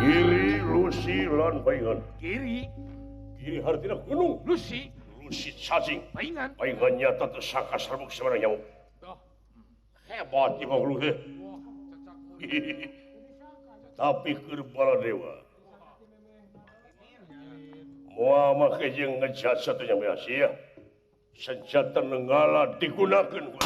Kiri Lusi lan Paingan. Kiri. Kiri hartina gunung. Lusi. Lusi cacing. Paingan. Paingan nyata teu sakasar muk sabarang nyamuk. Hebat ieu mah teh. Tapi keur Baladewa. Moal make jeung ngejat satunya sia. Senjata nenggala digunakeun ku.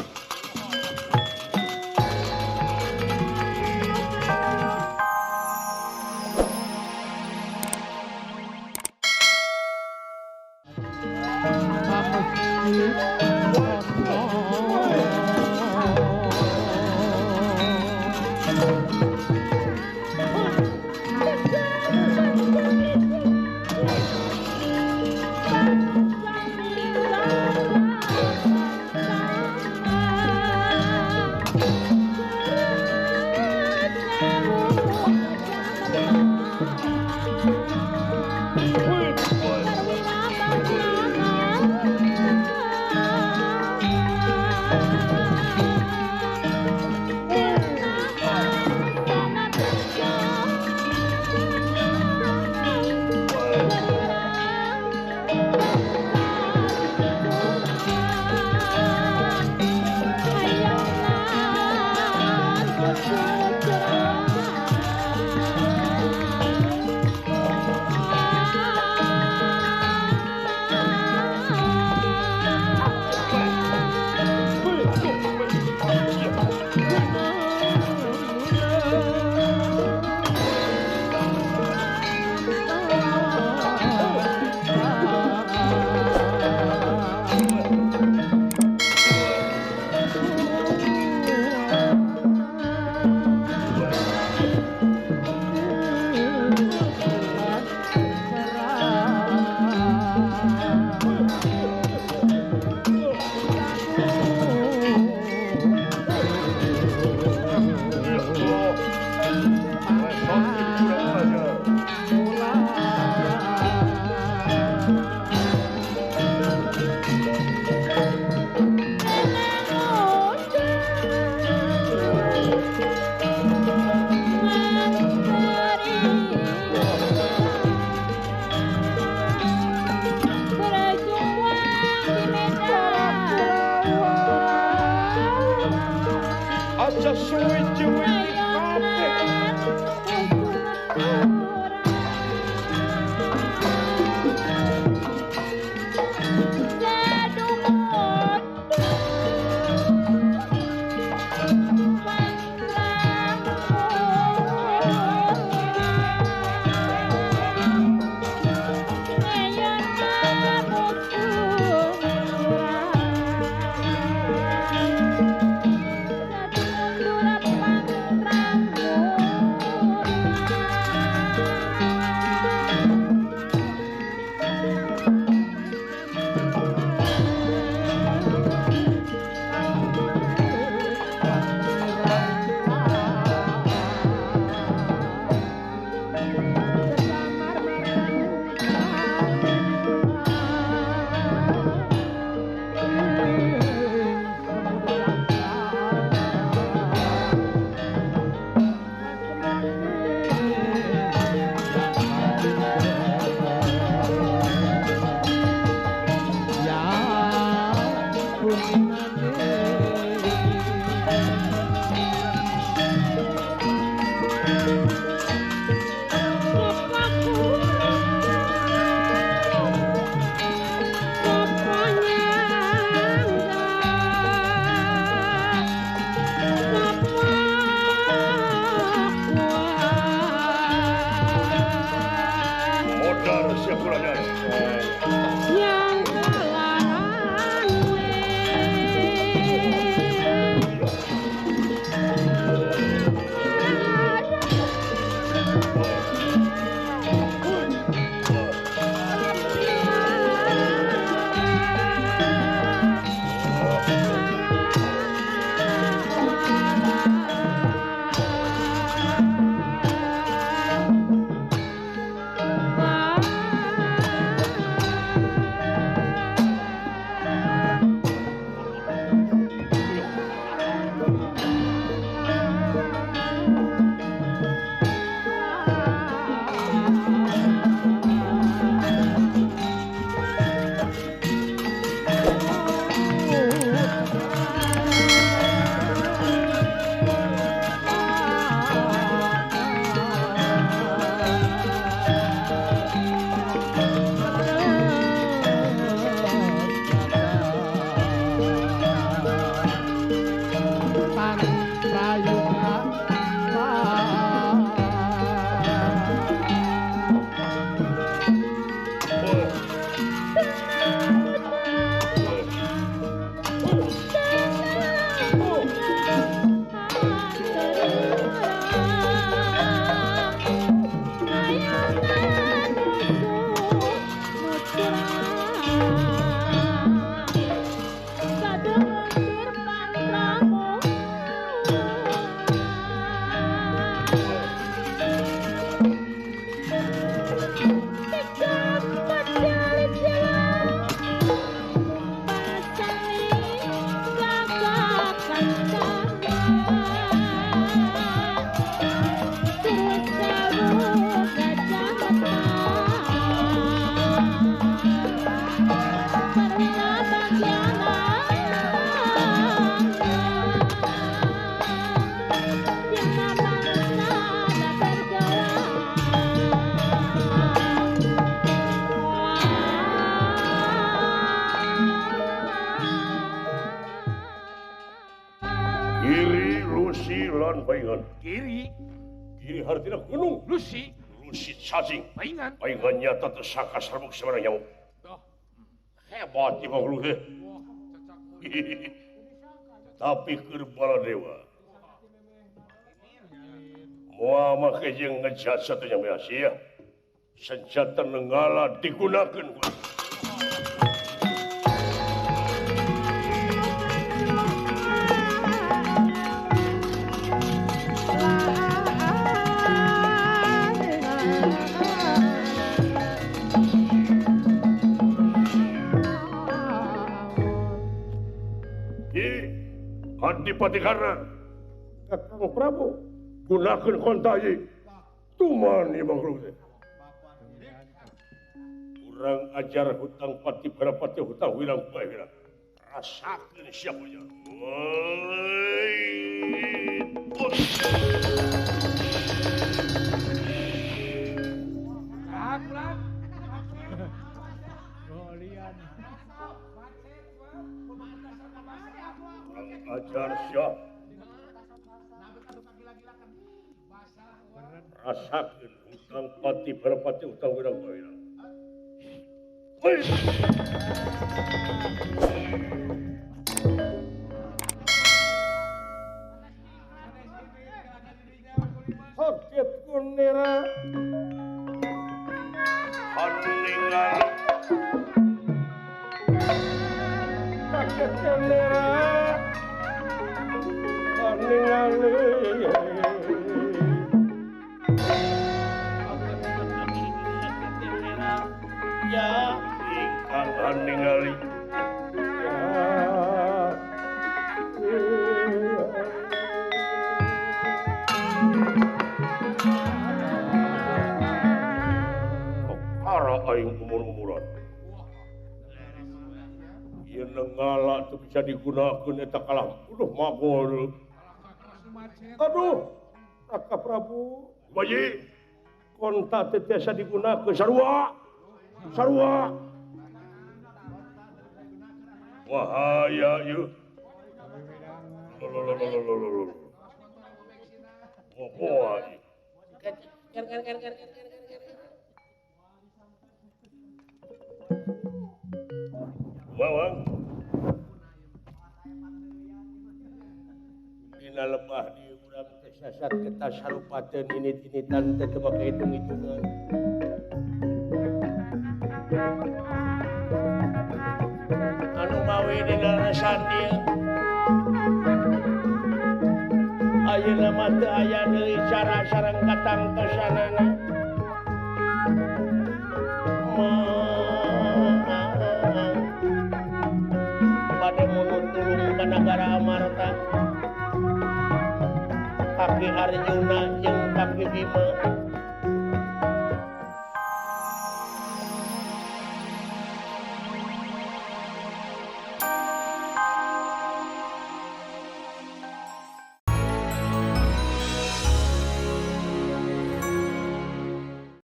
Kiri Lusi lan paingan. Kiri. Kiri hartina gunung. Lusi. Lusi cacing. Paingan. Paingan nyata tersangka serbuk sebarang nyamuk. Hebat di makhluk teh. Tapi keur Baladewa. Moal make jeung ngejat satunya sia. Senjata nenggala digunakeun ku. Adipati Karna Kakang Prabu gunakeun konta ieu tuman ieu makhluk teh. Kurang ajar hutang pati barapati hutang wirang bae wirang. Rasakeun siapa nya. Ajar siap. Rasakeun hutang pati barapati hutang wirang bae wirang. Sakit kunira haningal. Sakit kunira haningal. Ya ingkang haningali. Kakara aing umur-umuran. Ieu nenggala teu bisa digunakeun eta kalah. Aduh magol. Aduh, Raka Prabu. Bayi, konta teu tiasa digunakeun sarua. Sarua. Wahaya ieu. Lololololololol. Wah, Ker ker ker ker ker ker ker. Wawang. Dina lebah di urang teh sasat ketasarupateun init-initan teh teu make hitung-hitungan. Anu mawi dina resan dieu. Ayeuna mah teu aya deui cara sareng katangtosanana. Bade mundur turun ka nagara Amarta. Kaki Arjuna jeung kaki Bima.